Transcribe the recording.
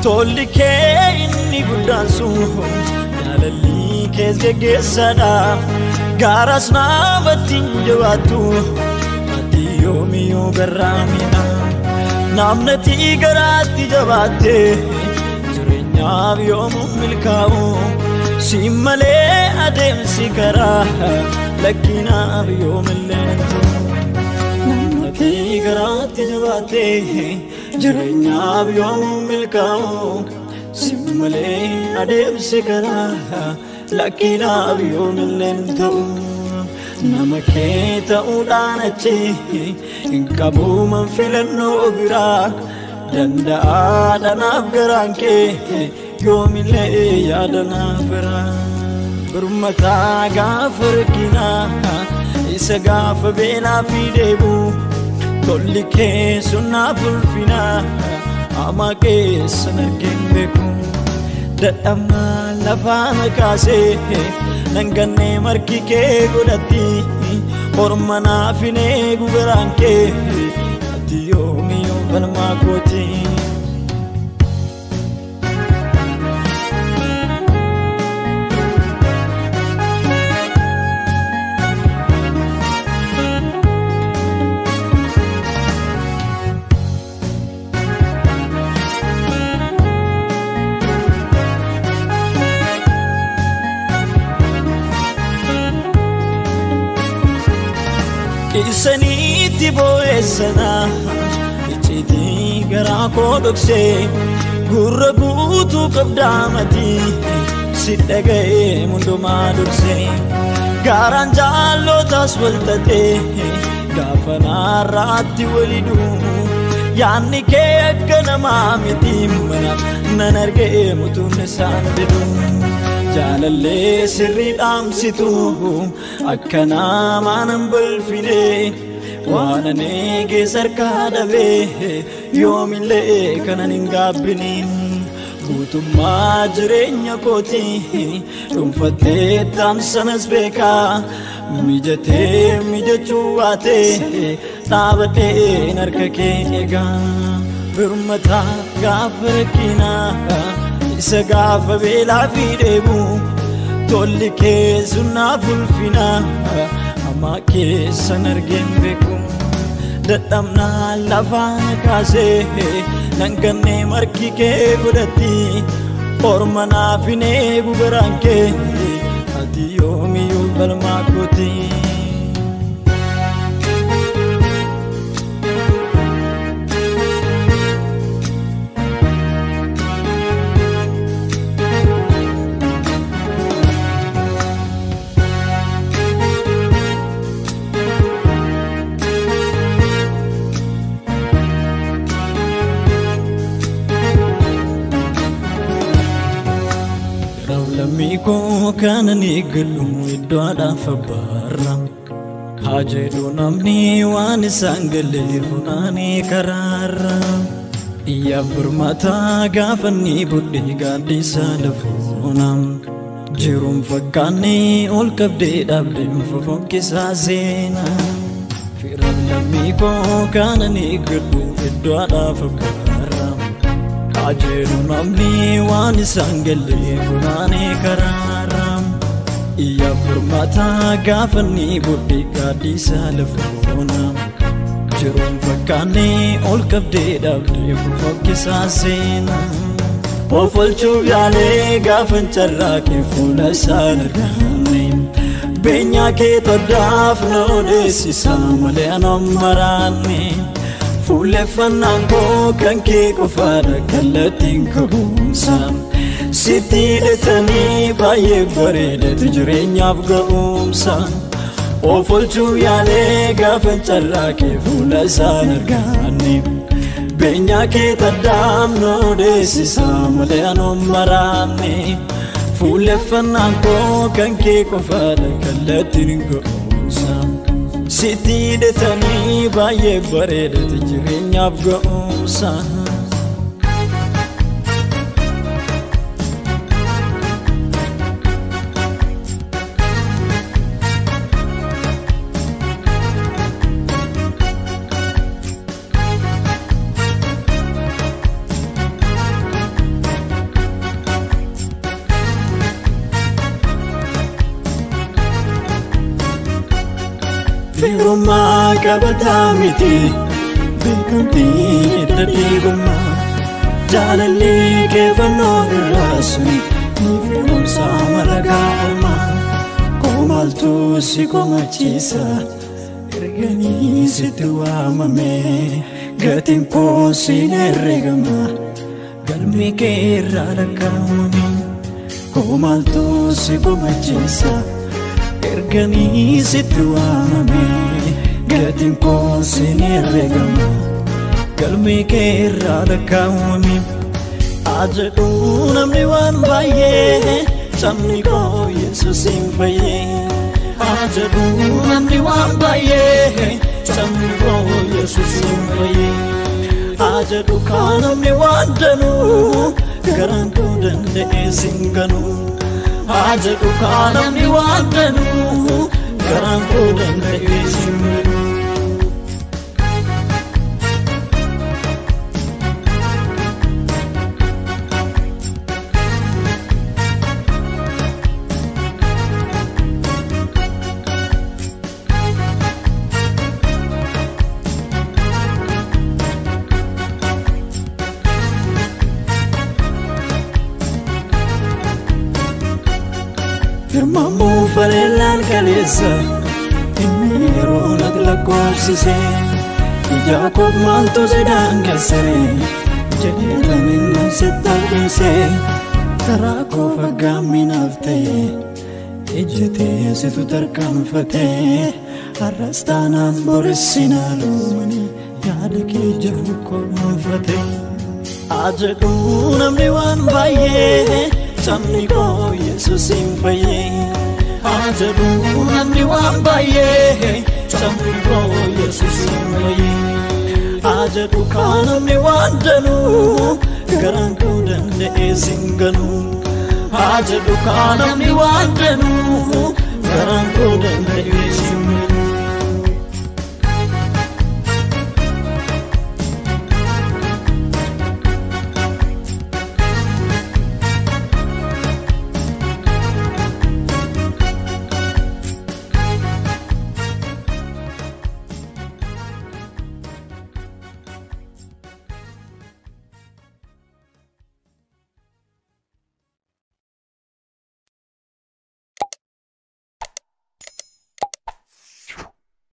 Tolli kee inni guddaan sun jaalalli kees geggeessadha. Gaaras namatti hin jabaattu ati yoomiyyuu garraamidha. Namnati garaatti jabaatte jireenyaaf yoomuu milkaa'u. Si malee adeemsi karaa lakkinaaf yoomillee hin ta'u. Namnati garaatti jabaatte jireenyaaf yoomuu milkaa'u. Si malee adeemsi karaa lakkinaaf yoomillee hin ta'u. Nama kee ta'uudhaan achi hin qabuuman filannoo biraa. Danda'aadha naaf garaan kee yoomillee yaada naaf biraa. Birmataa gaafa rakkinaa isa gaafa beelaa fi dheebuu. Tolli kee sun naaf ulfinaa hamaa keessan argeen beeku. Dadhabnaa lafaa na kaasee nangannee marki kee godhatti. Orma naaf hin eegu garaan kee ati yoomiyyuu falmaa kooti. Isaniitti boo'eessana icciitii garaa koo dhoksee gurra guutuu qabdaa si dhaga'ee hundumaa dursee gaaraan jaallotaas wal xaxee gaafa naarraatti waliduu yaanni kee akka namaa miti mana nan argee mutuun isaan diduu. Jaalallee sirrii dhaamsitu akka namaa nan balfine waan ani eege harkaa dhabee yoomillee kanan hin gaabbine. Guutummaa jireenya kooti dhuunfattee taamsanas beekaa mijatee mijachuu baatee dhaabadheen harka kee eegaa. Birmataa gaafa rakkinaa isa gaafa beelaa fi dheebuu. Tolli kee sun naaf ulfinaa hamaa keessan argeen beeku. Dadhabnaa lafaa na kaasee nangannee marki kee godhatti. Orma naaf hin eegu garaan kee ati yoomiyyuu falmaa kooti. Lammii kanan eeggadhu iddoo haadhaaf abbaarra. Haa jedhu namni waan isaan galee funaanee karaarra. Iyyaaf birmataa gaafa inni budhee gaaddisa lafoona. Jiruun fakkaanne ol qabdee dhaabdeen fofokkisaa seenaa. Firaan lammii koo kanan eeggadhu iddoo haadhaaf abbaarra. Haa jedhu namni waan isaan galee funaanee karaarra. Iyyaaf birmataa gaafa inni budhee gaaddisa lafoona. Jiruun fakkaanne ol qabdee dhaabdee fofokkisaa seenaa. Of oolchuuf yaalee gaafan carraaqee fuula isaan arganne. Beenyaa kee toddaaf na odeessisaa malee anan maraanne. Fuulleffannaan koo kan kee qofaadha kallattiin qabuunsa. Sitti hidhatanii baay'ee bareedatu jireenyaaf ga'umsa. Of oolchuuf yaalee gaafan carraaqee fuula isaan arganne. Beenyaa kee taddaaf na odeessisaa malee anan maraanne. Fuulleffannaan koo kan kee qofaadha kallattiin ga'umsa. Sitti hidhatanii baay'ee bareedatu jireenyaaf ga'umsa. Firummaa qabataa miti beekamtiin hidda dhiigummaa. Jaalalli kee fannoo irraa suni ni firumsaa mala ormaa. Koo maaltu si komachiisa erganii sitti waamame, gatiin koo siin herregama galmi kee irraa lakkaawame. Koo maaltu si komachiisa erganii sitti waamame, gatiin koo siin herregama galmi kee irraa lakkaawame. Haa jedhu namni waan baay'ee, sabni koo Yesuusin fayyee. Haa jedhu namni waan baay'ee, sabni koo Yesuusin fayyee. Haa jedhu kaa namni waan danuu, garaan koo danda'ee sin ganuu. Haa jedhu kaa namni waan danuu, garaan koo danda'ee sin ganuu. Firmamuu faleellaan kaleessa inni yeroo natti lakkoofsise, ija koof maaltu si daangessere jedhee laminnan sitti harkise. Karaa koof aggaaminaaf ta'e ejjetee situ tarkaanfate, har'as taanaan boris sinaaluumani yaada kee jiru koonfate. Haa jedhu namni waan baay'ee, sabni koo Yesuusin fayyee. Haa jedhu namni waan baay'ee, sabni koo Yesuusin fayyee. Haa jedhu kaa namni waan danuu, garaan koo danda'ee sin ganuu. Haa jedhu kaa namni waan danuu,